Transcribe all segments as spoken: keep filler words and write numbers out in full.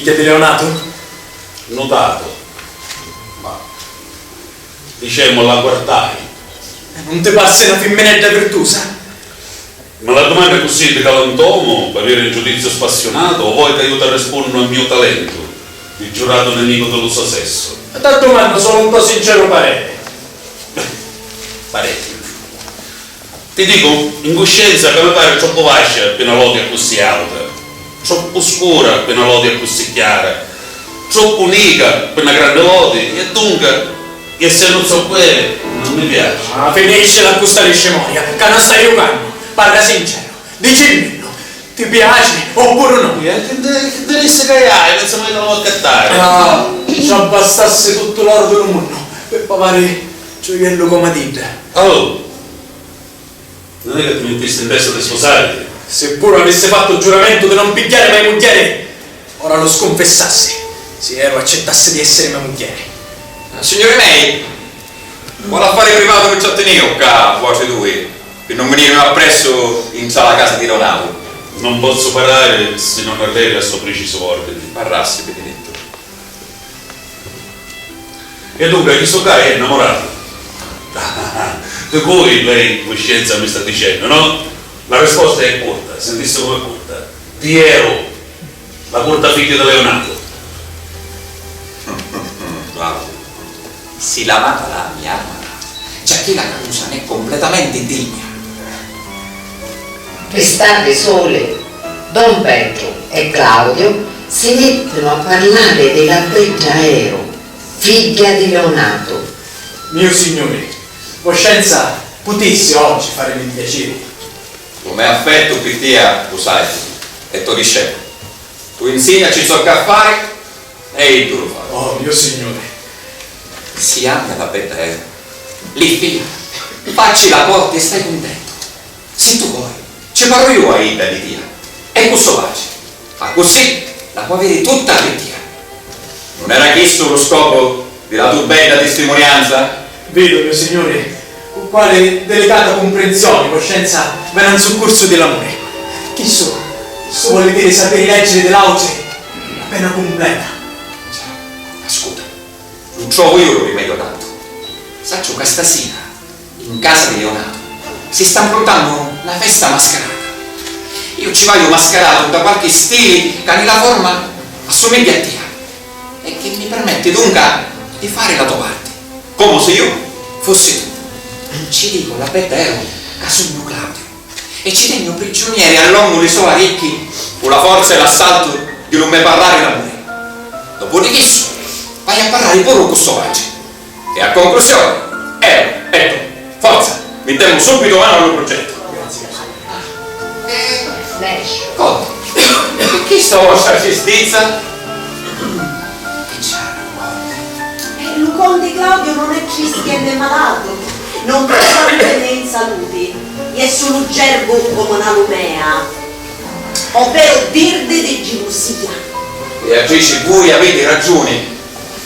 Figghia di Leonatu? Nutatu. Ma, dicemu, la guardai. E nun ti parsi na fimminedda virtusa? Ma la dumanna accussì di galantomu, p'aviri un giudiziu spassiunatu, o voi ca iu t'arrispunnu a miu talentu, di giuratu nemicu di lu so sessu? T'addumannu sulu un to sinceru pareri. Pareri. Ti dicu in cuscenza ca mi pari troppu vascia pi na lodi accussì auta, troppu scura pi na lodi accussì chiara, troppu nica pi na granni lodi, e dunca, jessennu zoccu è, non mi piaci. Ah, finiscila cu sta discimoria, ca non stai jucannu. Parra sinceru, dicimmillu, ti piaci oppuru no? E chi, chi dirissi ca hai, pensa mai ca lu vo' accattari. Ah, ci abbastassi tuttu l'oru di lu munnu pi pavari ciuiellu comu ad idda. Oh! Non è ca ti mittisti in testa di spusariti? Si puru avissi fattu giuramentu di non pigghiari mai mugghieri, ora lu scunfissassi, si Eru accittassi di essiri me mugghieri. Signuri mei, quali affari privatu mi ci attiniu ccà vuatri dui, pi non vinirimi appressu intra la casa di Leonatu? Non pozzu parari si non arrevi a so pricisu ordini. Parrassi, pi dirittu. E dunca, chistu ccà è nnamuratu? Di cui lei, cuscenza, mi sta dicennu, no? La risposta è curta, sintissi comu è curta. Di Eru, la curta figghia di Leonatu. Claudiu, si l'amata l'ami, amala, giacchì la causa n'è completamenti tigna. Pi stari suli, don Petru e Claudiu si mittinu a parlari di la bedda Eru, figghia di Leonatu. Miu signuri, voscenza putissi oggi farimi un piaciri? Lu me affettu pi tia lu sai, e to discepulu. Tu insignaci zoccu a fari e iddu lu fa. Oh, mio Signore! Si ami a la bedda Eru, li fia, facci la corti e stai cuntentu. Si tu voi, ci parru iu a idda di tia, e cu so paci. Accussì la po aviri tutta pi tia. Nun era chistu lu scopu di la tu bedda tistimunianza? Vidu, mio Signuri, cu quali delicata cumprinsioni voscenza veni in succursu di l'amuri. Chissu, chissu voli diri sapiri leggiri di l'autri la pena cumpleta. Già, ascuta, lu trovu iu lu rimedio adattu. Sacciu ca stasira in casa di Leonatu si sta mpruntannu na festa mascarata. Iu ci vaiu mascaratu nta qualchi stili ca ni la forma assumigghia a tia e chi mi permetti dunca di fari la to parti, comu si iu fussi tu. Ci dicu a la bedda Eru ca sugnu Claudiu e ci tegnu prigiunieri allongu li so aricchi cu la forza e l'assaltu di lu me parrari d'amuri. Dopu di chissu, vaiu a parrari puru cu so patri. E a conclusioni, Eru, e tu, forza, mittemu subitu manu a lu prugettu. Eh, Conti, picchì sta vostra tristizza? Chi c'è, Conti? Eh, lu conti Claudiu non è tristi e né malatu, non crisante né in saluti, è sulu gerbu comu na lumea, ovveru virdi di gilusia. Beatrici, vui aviti ragiuni,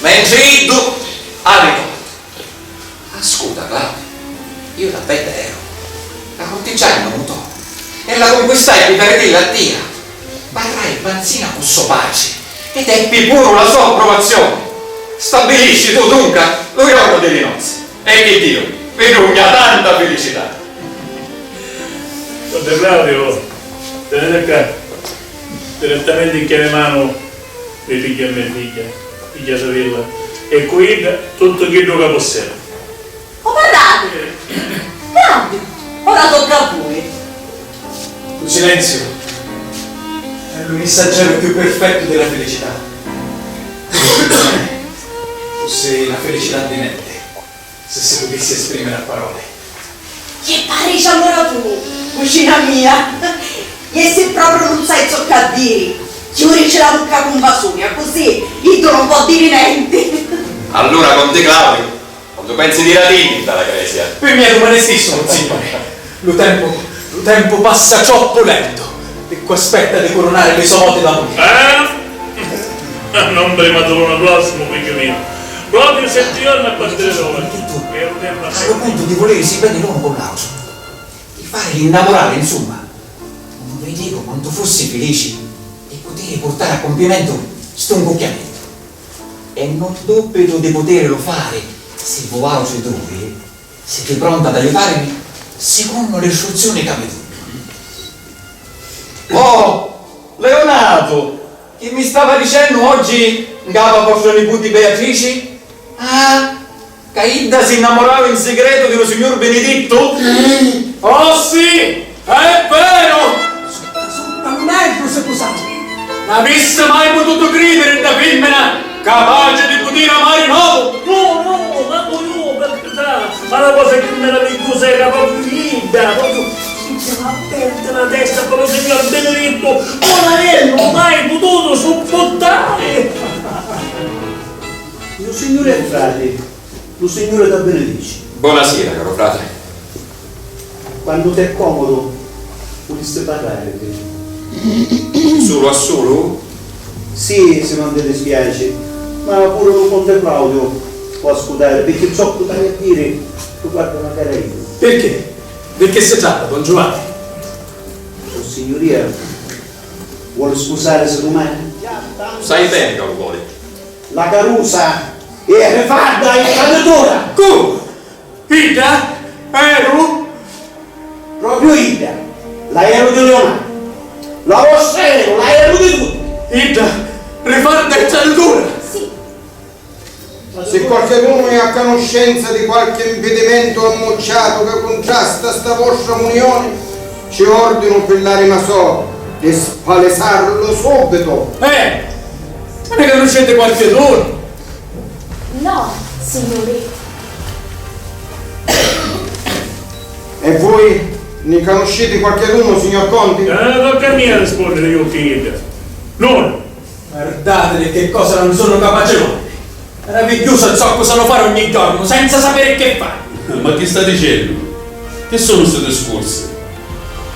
mentri iddu havi tortu. Ascuta, Claudiu, iu la bedda Eru la curtiggiai un omu to e la cunquistai pi daritilla a tia. Parrai panzina cu so patri ed eppi puru la so approvazioni. Stabilisci tu, dunca, lu jornu di li nozzi e chi Diu vi dugna tanta filicità. Conti Claudiu, teniti ccà, direttamenti in chiavi manu vi pigghiu a me figghia, figghia Savilla, e cu idda tuttu chiddu ca pussemu. O parrati! Claudiu, ora tocca a vui. Lu silenziu è lu missaggeru cchiù perfettu di la filicità. Fussi la filicità di nenti, si si putissi esprimiri a paroli. Chi parrici allura tu, cucina mia? E si propriu nun sai zoccu a diri, chiurici la vucca cu un vasuni, accussì iddu non po diri nenti. Allura, conti Claudiu, quantu pensi di latini nta la cresia? Pi mia dumani stissu, Monsignuri. Lu tempu, lu tempu passa troppu lentu pi cu aspetta di curunari li so voti d'amuri. Eh? Non primaturu, lu prossimu, figghiu miu. Propriu setti jorna a partiri da oggi. E lu tempu a lu puntu di vulirisi beni l'unu cu l'autru, di fari li nnamurari, insumma. Nun vi dicu quantu fussi filici di putiri purtari a cumpimentu stu ncucchiamentu, e non dubbitu di putìrilu fari si vuàutri dui siti prontu ad aiutarimi secunnu li istruzzioni ca vi dugnu. Oh, Leonatu, chi mi stava dicennu oggi ncapa vostra niputi Beatrici? Ah, ca idda si nnamurava in segretu di lu signur Benedittu? Oh sì, è veru! Sutta sutta lu nervu si pusau. N'avissi mai pututu crìdiri dda fimmina capaci di putiri amari n'omu! No, no, mancu iu, per carità! Ma la cosa chiù meravigghiusa era propriu idda, propriu idda, m'ha apertu la testa comu signor Benedittu non l'averlu mai pututu supportari! Lu Signuri è frati, lu Signuri t'abbenedici. Bonasira, caru frati. Quannu t'è comodu, putissi parrari. Sulu a sulu? Sì, si non ti dispiaci, ma puru lu conte Claudiu pò ascutari, pirchì zoccu t'haiu a diri riguarda na cara idda. Pirchì? Di chi si tratta, don Giuvanni? Vossignuria voli spusarisi dumani? Sai beni ca lu voli. La carusa è rifadda e traditura! Comu? Idda? Eru? Propriu idda, l'aeru di Leonardo. La vostra eru, l'aeru di tutti. Idda, rifadda e traditura! Sì. Si qualchidunu è a canuscenza di qualchi mpidimentu ammucciatu ca cuntrasta sta vostra munioni, ci ordinu pi l'arima so di spalisarlu subitu. Eh! Ma ni canusciti qualchidunu? No, signuri. E vui ni canusciti qualchidunu, signor Conti? Eh, tocca a mia rispunniri iu chi idda. Nuddu. Guardati di chi cosa non sunnu capaci l'omi. Meravigghiusu è zoccu sanu fari ogni jornu, senza sapiri chi fari. Ma chi sta dicennu? Chi sunnu sti discursi?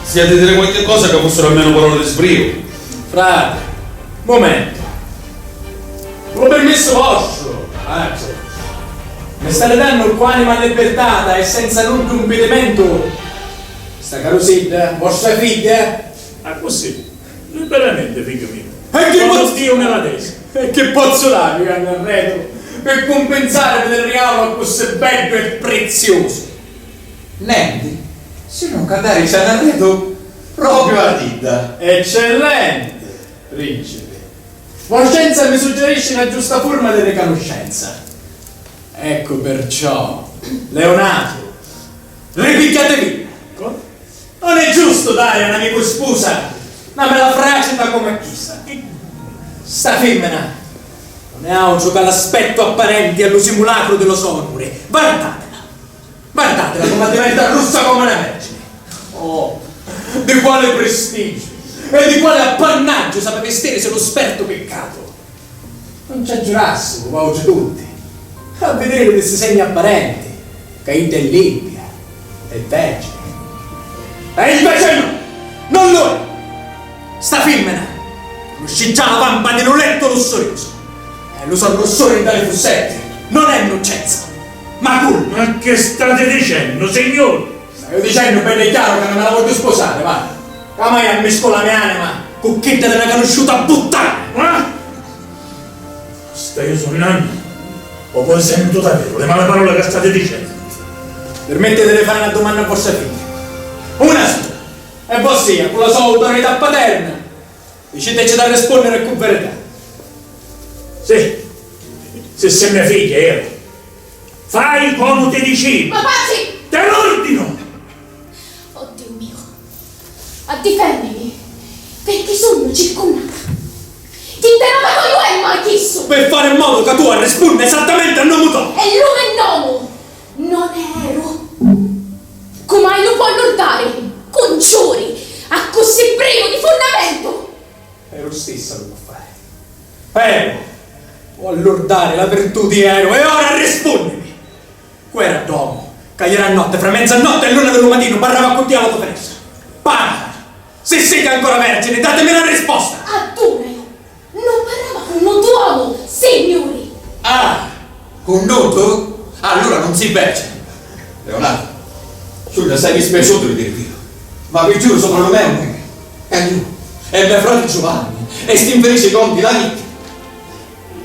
Si hati diri qualchi cosa ca fussiru almenu paroli di sbriu. Frati, mumentu. Cu pirmissu vostru, ah, mi stati dannu cu anima allibirtata e senza nuddu mpidimentu sta carusidda, vostra figghia? Accussì, liberamenti, figghiu miu. E chi comu pozzu Diu mi la desi. E chi pozzu dari, Annarretu, pi cumpinsarivi di rigalu accussì beddu e priziusu? Nenti, si non ca dari c'è Annarretu propriu ad idda. Eccellenti, principi. Voscenza mi suggerisci na giusta furma di ricanuscenza. Eccu perciò, Leonatu, ripigghiativi! Non è giustu dari a n'amicu spusa na mela fracita comu a chista. Sta fimmina non è autru ca l'aspettu apparenti e lu simulacru di lu so onuri. Vardatila! Vardatila comu addiventa russa comu na vergini! Oh, di quali pristigiu e di quali appannaggiu s'havi a vistirisi lu spertu piccatu! Non ci aggiurassimu, vautri tutti, a vidiri di sti segni apparenti ca idda è limpia e vergini. E inveci no! Non lu è! Sta fimmina canusci già la vampa di lu lettu lussuriusu. E lu so lussuri nta li fussetti non è nnuccenza, ma culpa. Ma chi stati dicennu, signuri? Staiu dicennu beddu e chiaru ca non mi la vogghiu spusari, va! Ca mai ammiscu la me anima cu chidda di na canusciuta buttana! Ah! Staiu sunnannu? O voi sentu daveru li mali paroli ca stati dicennu? Pirmittiti di fari na dumanna a vostra figghia. Una sula. E vossia, cu la so autorità paterna, diciteci d'arrispunniri cu verità. Sì, si si me figghia, iu. Fai comu ti dicimu! Ma paci! Ti l'urdinu! Oh Diu miu, addifennimi, pirchì sugnu circunnata. Chi nta na vagoiu è mai chissu? Pi fari in modu ca tu arrispunni esattamenti a nomu to! E lu me nomu non è Eru. Cumai lu pò lurdari, cu giuri, accussì privu di funnamentu? Eru stissa lu pò fari. Eru! Pò lurdari la virtù di Eru, e ora arrispunnimi! Cu era dd'omu ca ieri a notti, fra menzanotti e l'una di lu matinu, parrava cu tia a la to finestra? Parra! Si siti ancora vergini, datimi na risposta! Adduna iu! Non parrava cu nuddu omu, signuri! Ah! Cu nuddu? Allura non si vergini! Leonardo, sugnu assai dispiaciutu di diri viru, ma vi giuru supra lu me onuri ca iu e me frati Giuvanni e sti nfelici conti la vitti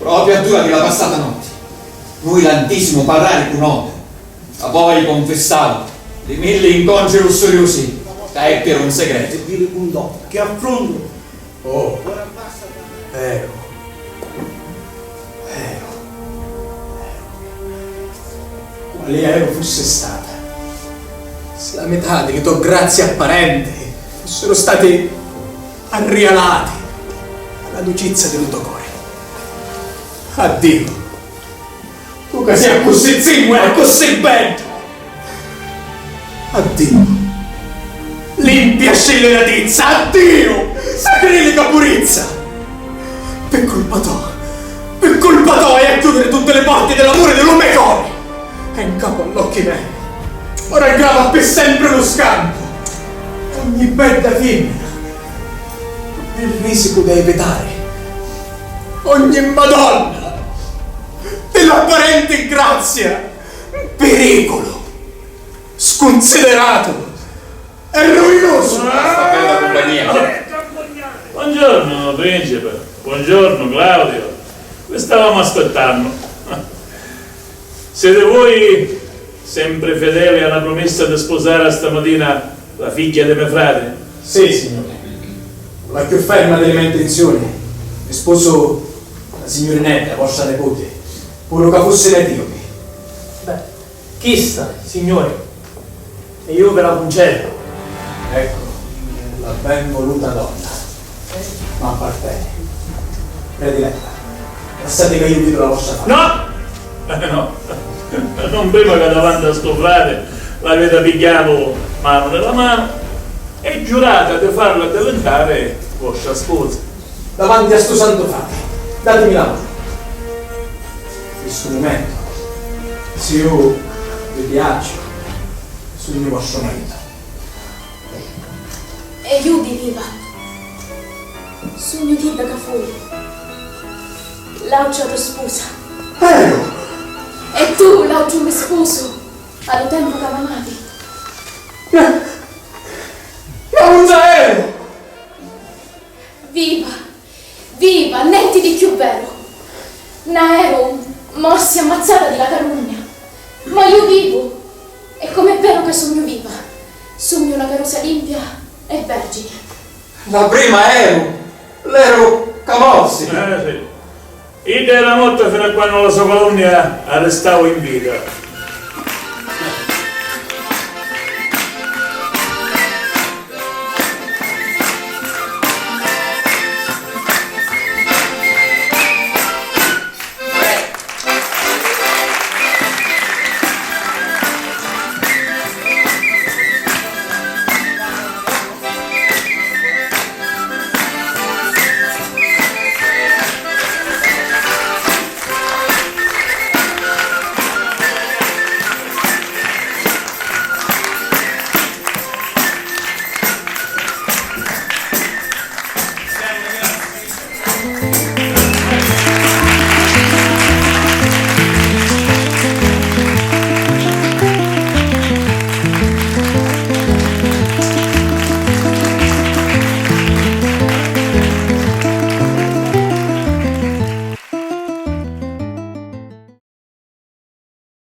Propriu a dura di la passata notti, nui l'antisimu parrari cu nomu, ca poi confissau li milli incontri lussuriusi ca eppiru in segretu. E vi li cundò, chi affruntu! Oh, veru, veru, veru. Quali veru fussi stata, si la mità di li to grazii apparenti fussiru stati arrialati a la ducizza di lu to cori. Addiu, tu ca si accussì zimmu e accussì beddu. Addiu, limpia scelleratizza, addiu, sacrilica purizza. Pi culpa to, pi culpa to haiu a chiudiri tutti li porti di l'amuri di lu me cori. E 'n capu all'occhi mei ora grava pi sempri lu scantu. Ogni bedda fimmina, il risicu d'evitari ogni madonna di l'apparenti grazia, piriculu, scunsideratu e ruinusu. Sta bella cumpagnia. Buongiorno, principe. Buongiorno, Claudio. Vi stavamo aspettanno. Siete voi sempre fedeli alla promessa di sposare a stamatina la figlia di me frate? Sì, signore. La più ferma delle mie intenzioni. Mi sposo la signorinetta, vostra nipote, puru ca fussi l'etiopi. Beh, chista, signori, e iu ve la cuncedu. Ecco, la ben voluta donna. Ma apparteni. Prediletta, lassati ca iu vidu la vostra faccia. No! Eh, no. Non prima ca davanti a sto frate l'avete pigghiatu manu nella mano e giurate di farla diventare vostra sposa. Davanti a stu santu frati, datimi la manu. In stu mumentu, si iu vi piacciu, sugnu vostru maritu. E iu di viva. Sugnu chidda ca fui l'autra to spusa. Veru! E tu l'autriu me spusu a lu tempu ca m'amavi. Ma, ma nun veru! Viva! Viva! Nenti di cchiù veru! Nna eru morsi ammazzata di la carugna, ma iu vivu! E com'è veru ca sugnu viva! Sugnu na carusa limpia e vergini. La prima eru, l'eru ca morsi! Eh, sì. Idda era morta finu a quannu la so calunnia arristau in vita.